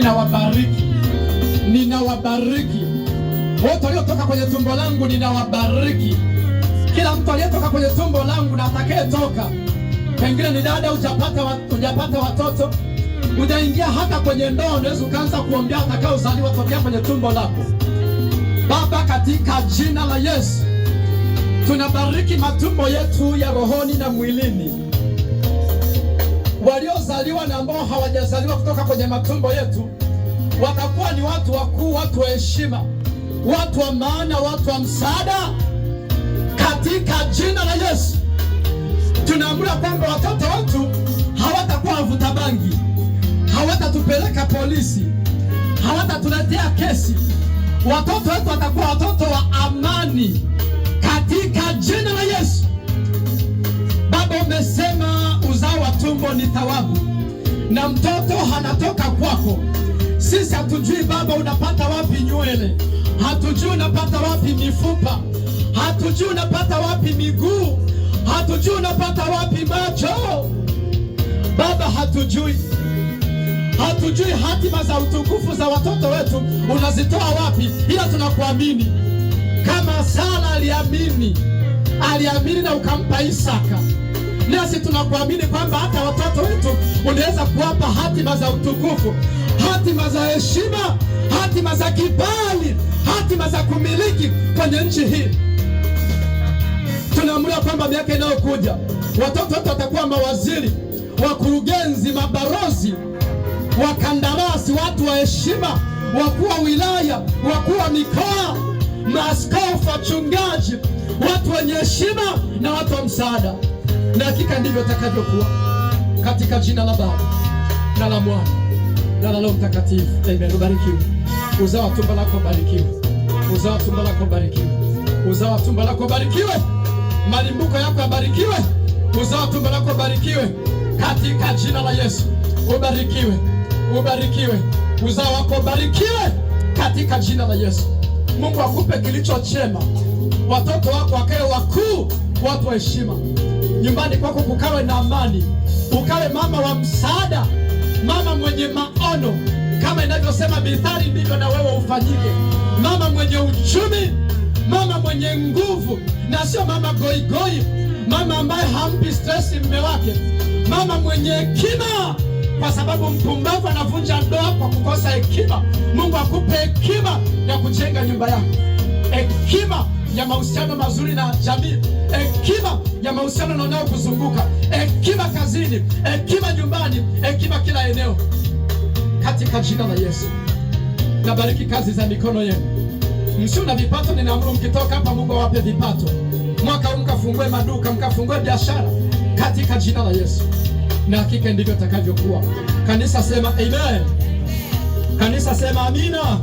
Ninawabariki, ninawabariki wote waliotoka kwenye tumbo langu, ninawabariki. Kila mtu aliyetoka kwenye tumbo langu na atakayetoka, pengine ni dada, hujapata watoto, hujaingia hata kwenye ndoa, unaweza ukaanza kuombea atakaozaliwa tokea kwenye tumbo lako. Baba, katika jina la Yesu tunabariki matumbo yetu ya rohoni na mwilini, waliozaliwa na ambao hawajazaliwa kutoka kwenye matumbo yetu watakuwa ni watu wakuu, watu wa heshima, watu wa maana, watu wa msaada. Katika jina la Yesu tunaamuru kwamba watoto wetu hawatakuwa wavuta bangi, hawatatupeleka polisi, hawatatuletea kesi. Watoto wetu watakuwa watoto wa amani katika jina la Yesu. Baba, umesema uzao wa tumbo ni thawabu na mtoto anatoka kwako. Sisi hatujui Baba unapata wapi nywele, hatujui unapata wapi mifupa, hatujui unapata wapi miguu, hatujui unapata wapi macho. Baba, hatujui, hatujui hatima za utukufu za watoto wetu unazitoa wapi, ila tunakuamini kama Sara aliamini, aliamini na ukampa Isaka. Nasi tunakuamini kwamba hata watoto wetu unaweza kuwapa hatima za utukufu, hatima za heshima, hatima za kibali, hatima za kumiliki kwenye nchi hii. Tunaamua kwamba miaka inayokuja watoto wetu watakuwa mawaziri, wakurugenzi, mabalozi, wakandarasi, watu wa heshima, wakuu wa wilaya, wakuu wa mikoa, maaskofu, wachungaji, watu wenye heshima na watu wa msaada. Na hakika ndivyo itakavyokuwa, katika jina la Baba na la Mwana na la Roho Mtakatifu. Amen. Ubarikiwe. Uzao wa tumbo lako ubarikiwe. Uzao wa tumbo lako ubarikiwe. Uzao wa tumbo lako ubarikiwe. Malimbuko yako yabarikiwe. Uzao wa tumbo lako ubarikiwe katika jina la Yesu. Ubarikiwe, ubarikiwe. Uzao wako ubarikiwe katika jina la Yesu. Mungu akupe kilicho chema, watoto wako wakae wakuu, watu wa heshima. Nyumbani kwako kukawe na amani, ukawe mama wa msaada, mama mwenye maono, kama inavyosema Mithali, ndivyo na wewe ufanyike, mama mwenye uchumi, mama mwenye nguvu, na sio mama goigoi, mama ambaye hampi stresi mme wake, mama mwenye hekima, kwa sababu mpumbavu anavunja ndoa kwa kukosa hekima. Mungu akupe hekima ya kujenga nyumba yako, hekima ya mahusiano mazuri na jamii, hekima ya mahusiano na wanaokuzunguka, hekima kazini, hekima nyumbani, hekima kila eneo, katika jina la Yesu. Nabariki kazi za mikono yenu. Msio na vipato, ninaamuru mkitoka hapa, Mungu awape vipato. Mwaka huu mkafungue maduka, mkafungue biashara katika jina la Yesu, na hakika ndivyo itakavyokuwa. Kanisa sema amen. Kanisa sema amina.